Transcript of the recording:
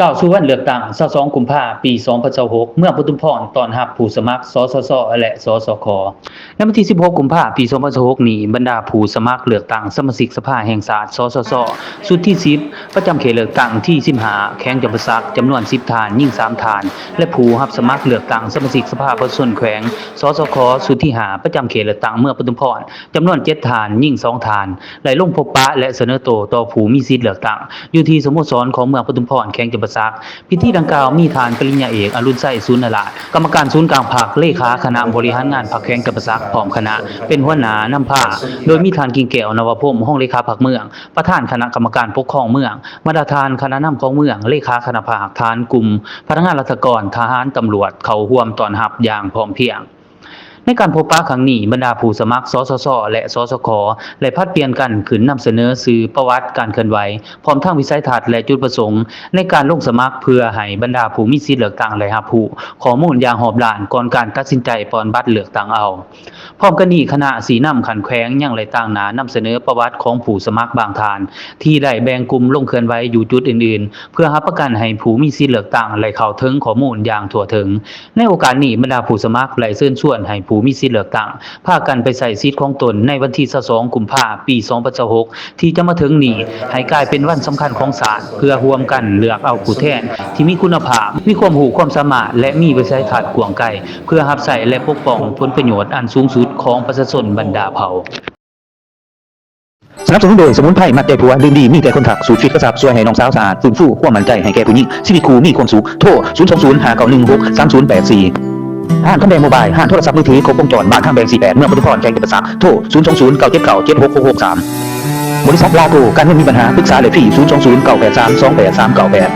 ກ້າວສູ່ວັນເລືອກຕັ້ງ ຊາວສອງ ກຸມພາ ປີ ສອງພັນຊາວຫົກ ເມືອງປະທຸມພອນ ຕ້ອນຮັບຜູ້ສະໝັກ ສສຊ ແລະ ສສຂ. ໃນວັນທີ ສິບຫົກ ກຸມພາ ປີ ສອງພັນຊາວຫົກ ນີ້, ບັນດາຜູ້ສະໝັກເລືອກຕັ້ງສະມາຊິກສະພາແຫ່ງຊາດ ສສຊ ຊຸດທີ ສິບ ປະຈຳເຂດເລືອກຕັ້ງທີ ສິບຫ້າ ແຂວງຈຳປາສັກ ຈຳນວນ ສິບ ທ່ານ, ຍິງ ສາມ ທ່ານ ແລະ ຜູ້ຮັບສະໝັກເລືອກຕັ້ງສະມາຊິກສະພາປະຊາຊົນແຂວງ ສສຂ ຊຸດທີ ຫ້າ ປະຈຳເຂດເລືອກຕັ້ງເມືອງປະທຸມພອນ ຈຳນວນ ເຈັດ ທ່ານ, ຍິງ ສອງ ທ່ານ ໄດ້ລົງພົບປະ ແລະ ສະເໜີໂຕຕໍ່ຜູ້ມີສິດເລືອກຕັ້ງ ຢູ່ທີ່ສະໂມສອນຂອງເມືອງປະທຸມພອນ ແຂວງຈຳປາສັກ. ພິທີດັ່ງກ່າວມີທ່ານ ປະລິນຍາເອກ ອະລຸນໄຊ ສູນນະລາດ ກຳມະການສູນກາງພັກ, ເລຂາຄະນະບໍລິຫານງານພັກແຂວງຈຳປາສັກ ພ້ອມຄະນະ ເປັນຫົວໜ້ານຳພາ, ໂດຍມີທ່ານ ກິ່ງແກ້ວ ນະວະພົມ ຮອງເລຂາພັກເມືອງ, ປະທານຄະນະກຳມະການປົກຄອງເມືອງ, ບັນດາທ່ານຄະນະນຳຂອງເມືອງ, ເລຂາຄະນະພາກຖານກຸ່ມ, ພະນັກງານລັດຖະກອນ, ທະຫານ, ຕຳຫຼວດ ເຂົ້າຮ່ວມຕ້ອນຮັບຢ່າງພ້ອມພຽງ. ໃນການພົບປະຄັ້ງນີ້, ບັນດາຜູ້ສະໝັກ ສສຊ ແລະ ສສຂ ໄດ້ຜັດປ່ຽນກັນຂຶ້ນນຳສະເໜີຊື່, ປະຫວັດ, ການເຄື່ອນໄຫວ, ພ້ອມທັງວິໄສທັດ ແລະ ຈຸດປະສົງໃນການລົງສະໝັກ ເພື່ອໃຫ້ບັນດາຜູ້ມີສິດເລືອກຕັ້ງໄດ້ຮັບຮູ້ຂໍ້ມູນຢ່າງຮອບດ້ານ ກ່ອນການຕັດສິນໃຈປ່ອນບັດເລືອກຕັ້ງເອົາ. ພ້ອມກັນນີ້, ຄະນະຊີ້ນຳຂັ້ນແຂວງຍັງໄດ້ຕາງໜ້ານຳສະເໜີປະຫວັດຂອງຜູ້ສະໝັກບາງທ່ານ ທີ່ໄດ້ແບ່ງກຸ່ມລົງເຄື່ອນໄຫວຢູ່ຈຸດອື່ນໆ ເພື່ອຮັບປະກັນໃຫ້ຜູ້ມີສິດເລືອກຕັ້ງໄດ້ເຂົ້າເຖິງຂໍ້ມູນຢ່າງທົ່ວເຖິງ. ໃນໂອກາດນີ້, ບັນດາຜູ້ສະໝັກໄດ້ເຊີນຊວນໃຫ້ຜູ້ມີສິດເລືອກຕັ້ງ ພາກັນໄປໃຊ້ສິດຂອງຕົນໃນວັນທີ ຊາວສອງ ກຸມພາ ປີ ສອງພັນຊາວຫົກ ທີ່ຈະມາເຖິງນີ້ ໃຫ້ກາຍເປັນວັນສຳຄັນຂອງຊາດ ເພື່ອຮ່ວມກັນເລືອກເອົາຜູ້ແທນທີ່ມີຄຸນນະພາບ, ມີຄວາມຮູ້ຄວາມສາມາດ ແລະ ມີວິໄສທັດກວ້າງໄກ ເພື່ອຮັບໃຊ້ ແລະ ປົກປ້ອງຜົນປະໂຫຍດອັນສູງສຸດຂອງປະຊາຊົນບັນດາເຜົ່າ. ສະໜັບສະໜູນໂດຍ ສະໝຸນໄພມັດໃຈຜົວ ດື່ມດີມີແຕ່ຄົນທັກ ສູດຟິດກະຊັບ ຊ່ວຍໃຫ້ນ້ອງສາວສະອາດ ຟື້ນຟູຄວາມໝັ້ນໃຈໃຫ້ແກ່ຜູ້ຍິງ ຊີວິດຄູ່ມີຄວາມສຸກ. ໂທ ສູນສອງສູນ ຫ້າເກົ້າໜຶ່ງຫົກ ສາມສູນແປດສີ່. ຮ້ານຄຳແດງໂມບາຍ ຮ້ານໂທລະສັບມືຖືຄົບວົງຈອນ ບ້ານທາງແບງ ສີ່ແປດ ເມືອງປະທຸມພອນ ແຂວງຈຳປາສັກ. ໂທ ສູນສອງສູນ ເກົ້າເຈັດເກົ້າ ເຈັດຫົກຫົກຫົກສາມ. ບໍລິສັດລາໂກ ການເງິນມີບັນຫາ ປຶກສາແລກເປັນຟຣີ ສູນສອງສູນ ເກົ້າແປດສາມ ສອງແປດສາມເກົ້າແປດ.